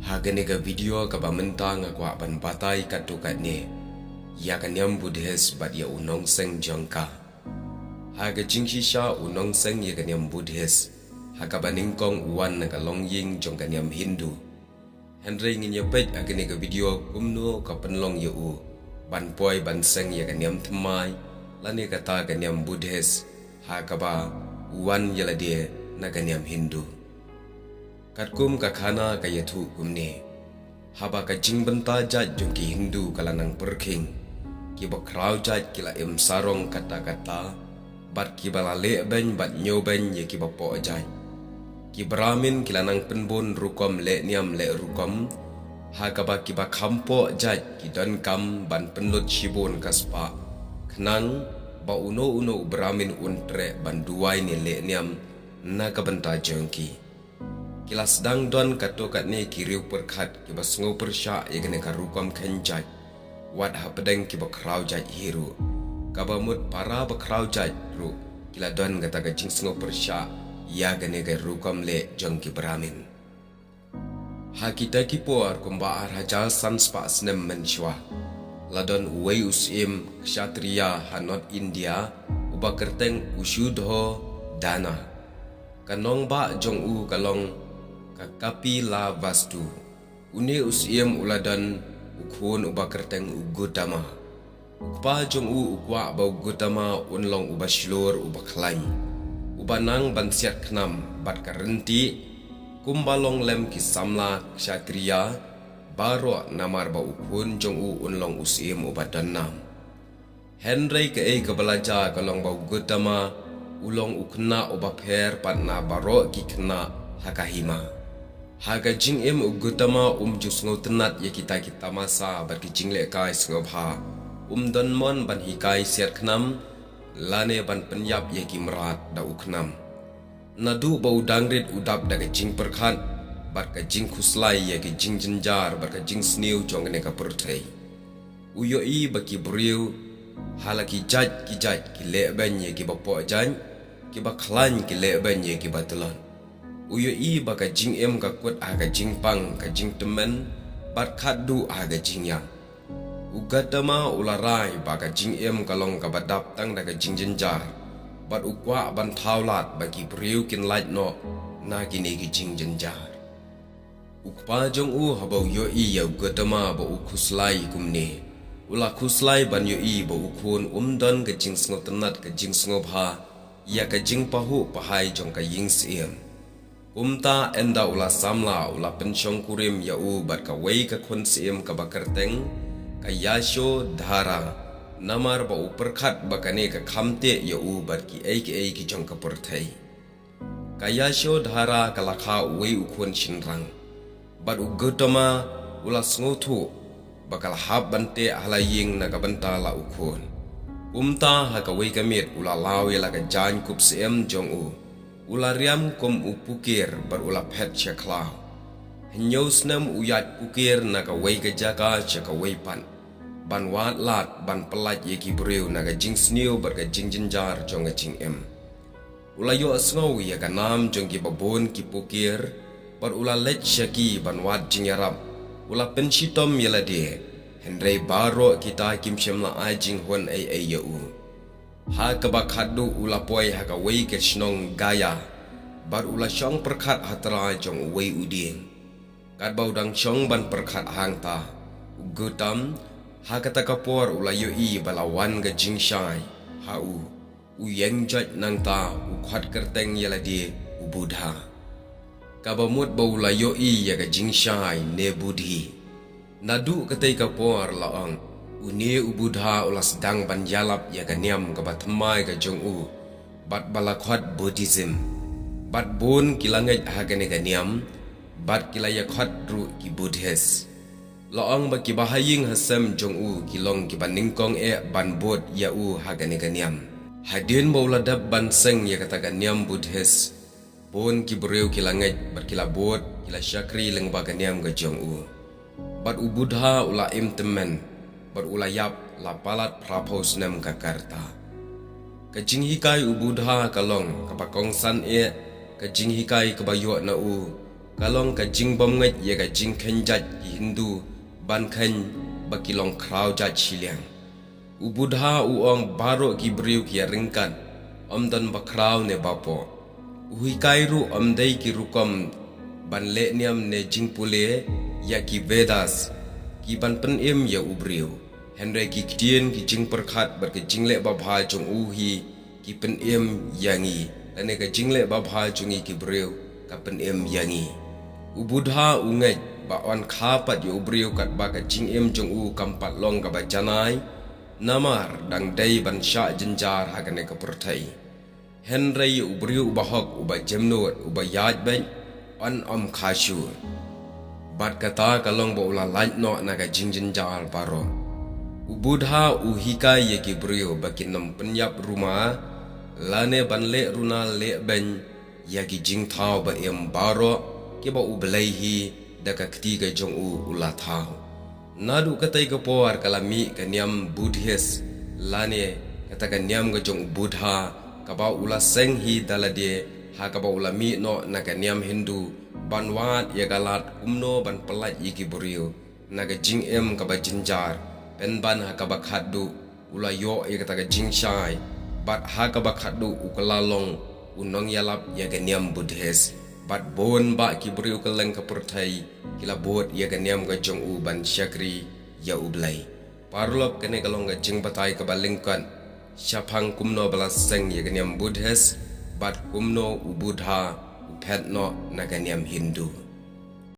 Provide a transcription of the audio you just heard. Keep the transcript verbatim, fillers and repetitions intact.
Ha kane ka video kaba mynta nga kwah ban batai katto katne ïa ka niam Buddhist bad ïa u nongseng jong ka. Ha ka jingshisha u nongseng ïa ka niam Buddhist, ha kaba nyngkong u wan na ka longïing jong ka niam Hindu. Hynrei ngin ïa peit ha kane ka video kumno ka pynlong ïa u ban poi ban seng ïa ka niam thymmai lane kata ka niam Buddhist, ha kaba u wan ïalade na ka niam Hindu. Katkum ka khana ka ïathuh kumne: haba ka jingbynta jait jong ki Hindu ka la nang pyrkhing, kiba khraw jait ki la im sarong katta katta, bad kiba la leh beiñ bad ñiew beiñ ïa kiba poh jait. Ki Brahmin ki la nang pynbun rukom leh niam leh rukom, ha kaba kiba kham poh jait ki donkam ban pynlut shibun ka spah, khnang ba uno uno u Brahmin un treh ban duwai ne leh niam na ka bynta jong ki. Ki la sdang don katto katne ki riew pyrkhat kiba sngew pyrshah ïa kane ka rukom kheiñ jait, wat hapdeng kiba khraw jait hi ruh. Kaba mut para ba khraw jait ruh ki la don kata ka jingsngew pyrshah ïa kane ka rukom leh jong ki Brahmin. Ha kita ki por kumba ar hajar san spah snem mynshuwa, la don uwei u syiem kshatriya ha North India, uba kyrteng u Shuddhodana. Ka nongbah jong u ka long ka Kapilavastu. Une u syiem u la don u khun uba kyrteng u Gotama. U kpa jong u u kwah ba u Gotama un long uba shlur, uba khlaiñ, uba nang ban siat khnam bad ka ryntih, kumba long lem ki samla kshatriya baroh, namar ba u khun jong u un long u syiem uba donnam. Hynrei kaei kaba la jia ka long ba u Gotama u long u khynnah uba pher pat na baroh ki khynnah ha ka hima. Ha ka jingim u Gotama um ju sngewtynnat ïa kita ki tamasa bad ki jinglehkai sngewbha. Um don mon ban hikai siat khnam lane ban pynïap ïa ki mrad da u khnam. Naduh ba u dang rit u dap da ka jingpyrkhat bad ka jingkhuslai ïa ka jingjynjar bad ka jingsniew jong kane ka pyrthei. U ïohi ba ki briew ha la ki jait ki jait ki leh beiñ ïa kiba poh jait, kiba khlaiñ ki leh beiñ ïa kiba tlot. U ïohi ba ka jingim ka kut ha ka jingpang, ka jingtymmen, bad khatduh ha ka jingïap. U Gotama u la rai ba ka jingim ka long kaba dap tang da ka jingjynjar, bad u kwah ban thaw lad ba ki briew kin lait noh na kine ki jingjynjar. U kpa jong u haba u ïohi ïa u Gotama ba u khuslai kumne, u la khuslai ban ïohi ba u khun um don ka jingsngewtynnat, ka jingsngewbha ïa ka jingpahuh pahai jong ka ïing syiem. Kumta ynda u la samla u la pynshong kurim ïa u bad kawei ka khun syiem kaba kyrteng ka Yashodhara, namar ba u pyrkhat ba kane ka kham teh ïa u bad kiei kiei ki jong ka pyrthei. Ka Yashodhara ka la kha uwei u khun shynrang, bad u Gotama u la sngewthuh ba ka la hap ban teh ha la ïing na ka bynta la u khun. Kumta ha kawei ka miet u la law ïa la ka jaiñkup syiem jong u. U la riam kum u pukir bad u la phet sha khlaw. Hynñiew snem u ïaid pukir na kawei ka jaka sha kawei pat, ban wad lad ban pyllait ïa ki briew na ka jingsniew bad ka jingjynjar jong ka jingim. U la ïohsngew ïa ka nam jong kiba bun ki pukir, bad u la leit sha ki ban wad jingïarap. U la pynshitom ïa lade, hynrei baroh kita kim shym la ai jinghun ei ei ïa u. Ha kaba khatduh u la poi ha kawei ka shnong Gaya, bad u la shong pyrkhat ha trai jong uwei u dieng. Katba u dang shong ban pyrkhat hangta, u Gotama ha kata ka por u la ïohi ba la wan ka jingshai ha u. U ïeng joit nangta, u khot kyrteng ïa lade u Buddha. Kaba mut ba u la ïohi ïa ka jingshai ne budhi. Naduh katei ka por la ong, une u Buddha u la sdang ban ïalap ïa ka niam kaba thymmai ka jong u, bad ba la khot Buddhism. Bad bun ki la ngeit ha kane ka niam, bad ki la ïa khot ruh ki Buddhist. La ong ba kiba ha ïing ha sem jong u ki long kiba nyngkong eh ban bud ïa u ha kane ka niam. Hadien ba u la dep ban seng ïa kata ka niam Buddhist, bun ki briew ki la ngeit bad ki la bud, ki la shakri lyngba ka niam ka jong u. Bad u Buddha u la im tymmen, bad u la ïap la palat phra phew snem ka rta. Ka jinghikai u Buddha ka long kaba kongsan eh, ka jinghikai kaba ïoh na u, ka long ka jingbymngeit ïa ka jingkheiñ jait ki Hindu ban kheiñ ba ki long khraw jait shiliang. U Buddha u ong baroh ki briew ki ïa ryngkat, ym don ba khraw ne ba poh. U hikai ruh ym dei ki rukom ban leh niam ne jingpule ïa ki Vedas ki ban pynim ïa u briew. Hynrei ki ktien, ki jingpyrkhat bad ki jingleh babha jong u hi ki pynim ïa ngi, lane ka jingleh babha jong ngi ki briew ka pynim ïa ngi. U Buddha u ngeit ba yn kha pat ïa u briew katba ka jingim jong u kam pat long kaba janai, namar dang dei ban shah jynjar ha kane ka pyrthei. Hynrei ïa u briew uba hok, uba jemnud, uba ïaid beit, yn ym kha shuh. Bad kata ka long ba u la lait noh na ka jingjynjar baroh. U Buddha u hikai ïa ki briew ba kin ym pynïap ruma, lane ban leh runa leh beiñ ïa ki jingthaw ba im baroh kiba U Blei hi da ka kti ka jong u u la thaw. Naduh katei ka por ka la mih ka niam Buddhist, lane kata ka niam ka jong u Buddha, kaba u la seng hi da lade ha kaba u la mih noh na ka niam Hindu, ban wad ïa ka lad kumno ban pyllait ïa ki briew na ka jingim kaba jynjar, pynban ha kaba khatduh u la ïoh ïa kata ka jingshai, bad ha kaba khatduh u kylla long u nongïalap ïa ka niam Buddhist. Bad bun bah ki briew kylleng ka pyrthei ki la bud ïa ka niam ka jong u ban shakri ïa U Blei. Paralok, kane ka long ka jingbatai kaba lyngkot shaphang kumno ba la seng ïa ka niam Buddhist bad kumno u Buddha u phet noh na ka niam Hindu.